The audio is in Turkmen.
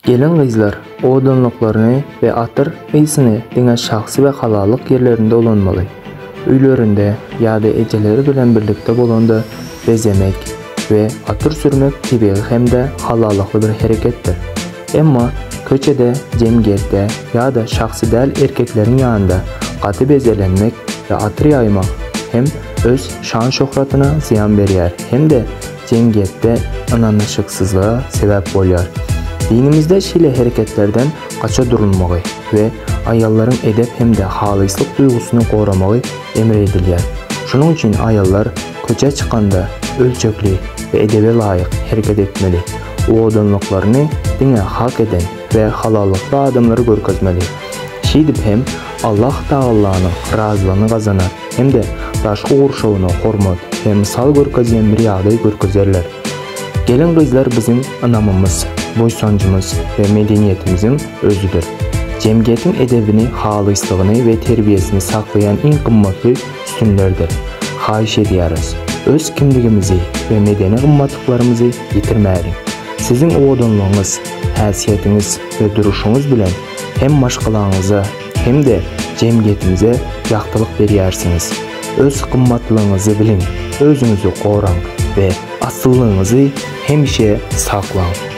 Gelin-gyzlar owadanlyklaryny we atyr ysyny diňe şahsy we halallyk ýerlerinde ulanmaly. Öýlerinde ýa-da ejeleri bilen birlikde bolanda bezemek we atyr sürmek tebigy hem-de halallykly bir hereketdir. Emma köçede, jemgyýetde ýa-da şahsy däl erkekleriň ýanynda gaty bezelenmek we atyr ýaýmak hem öz şan-şöhratyna zyýan berýär hem-de jemgyýetde ynanyşyksyzlyga sebäp bolýar. Dinimizde şeýle hereketlerden gaça durulmagy we aýallaryň edep hem-de halyslyk duýgusyny goramagy emr edilýär. Şonuň üçin aýallar köçä çykanda ölçegli we edebe laýyk hereket etmeli, owadanlyklaryny diňe hak eden we halallykly adamlara görkezmeli. Şeýdip hem Allah Tagallanyň razylygyny gazanar hem-de daşky gurşawyna hormat we mysal görkezýän bir ýagdaý görkezerler. Gelin-gyzlar biziň ynamymyz, buýsanjymyz we medeniýetimiziň özüdir. Jemgyýetiň edebini, halyslygyny we terbiýesini saklaýan iň gymmatly sütünlerdir. Haýyş edýäris, öz kimligimizi we medeni gymmatlyklarymyzy ýitirmäliň. Siziň owadanlygyňyz, häsiýetiňiz we duruşyňyz bilen hem maşgalaňyza, hem-de jemgyýetimize ýagtylyk berýärsiňiz. Öz gymmatlygyňyzy biliň, özüňizi goraň we asyllygyňyzy hemişe saklaň.